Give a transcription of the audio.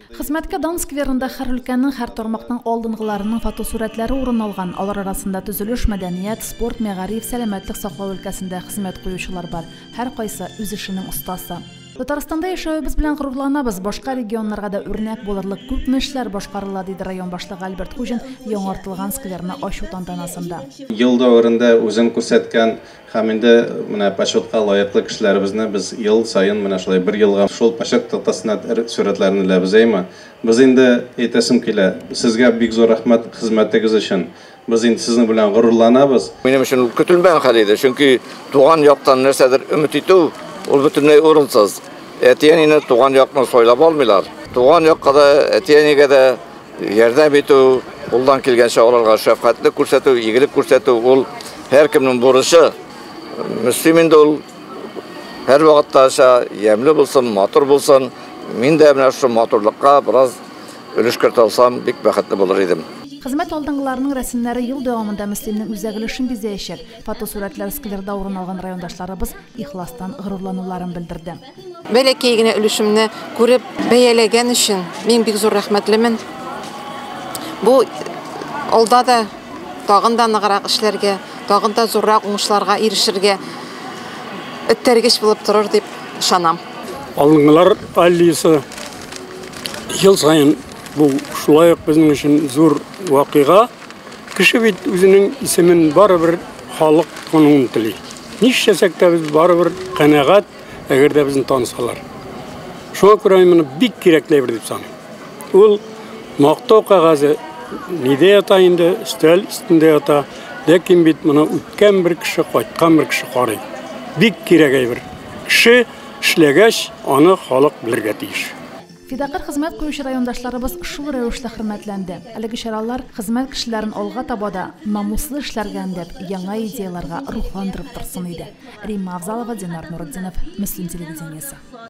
Хезмәткә дан скверында һәр өлкәнең, һәр тармакның алдынгыларының фотосурәтләре урын алган. Алар арасында төзелеш, мәдәният, спорт, мәгариф, сәламәтлек саклау өлкәсендә хезмәт куючылар бар. Һәркайсы үз эшенең остасы. Татарстанда яшәвебез белән горурланабыз. Башка регионнарга да үрнәк булырлык күпме эшләр башкарыла, диде район башлыгы Альберт Хуҗин яңартылган скверны ачу тантанасында. Ел дәверендә үзен күрсәткән һәм инде менә почетка лаеклы кешеләребезне без ел саен менә шулай бер елга шул почет тактасына сурәтләрен эләбез, әйме? Без инде әйтәсем килә, сезгә бик зур рәхмәт хезмәтегез өчен. Без инде сезнең белән горурланабыз. Минем өчен ул көтелмәгән хәл иде, чөнки туган яктан нәрсәдер өмет итү ул бөтенләй урынсыз. Әти-әнине туган якны сайлап алмыйлар. Туган якка да, әти-әнигә дә ярдәм итү, кулдан килгәнчә аларга шәфкатьлек күрсәтү, игелек күрсәтү ул һәркемнең бурычы. Мөслим инде ул һәрвакыттагыча ямьле булсын, матур булсын. Мин дә менә шушы матурлыкка бераз өлеш кертә алсам, бик бәхетле булыр идем. Хезмәт алдынгыларының рәсемнәре ел дәвамында Мөслимнең үзәк өлешен бизәячәк. Фотосурәтләр скверда урын алган райондашларыбыз ихластан горурлануларын белдерде. Бәләкәй генә өлешемне күреп бәяләгән өчен мин бик зур рәхмәтлемен. Бу алда да тагын да ныграк эшләргә, тагын да зуррак уңышларга ирешергә этәргеч булып торыр дип ышанам. Алдынгылар аллеясы ел саен бу шулай ук безнең өчен зур вакыйга. Кеше бит үзенең исемен барыбер халык тануын тели. Нишләсәк тә без барыбер канәгать, әгәр дә безне танысалар. Шуңа күрә мин моны бик кирәкле әйбер дип саныйм. Ул мактау кәгазе нидә ята инде, өстәл өстендә ята. Ләкин бит моны үткән бер кеше, кайткан бер кеше карый. Бик кирәк әйбер. Кеше эшләгәч, аны халык белергә тиеш. Фидакарь хезмәт куючы райондашларыбыз шул рәвешле хөрмәтләнде. Әлеге чаралар хезмәт кешеләрен алга таба да намуслы эшләргә өндәп, яңа идеяларга рухландырып торсын иде. Римма Авзалова, Динар Нуретдинов, Мөслим телевидениесе.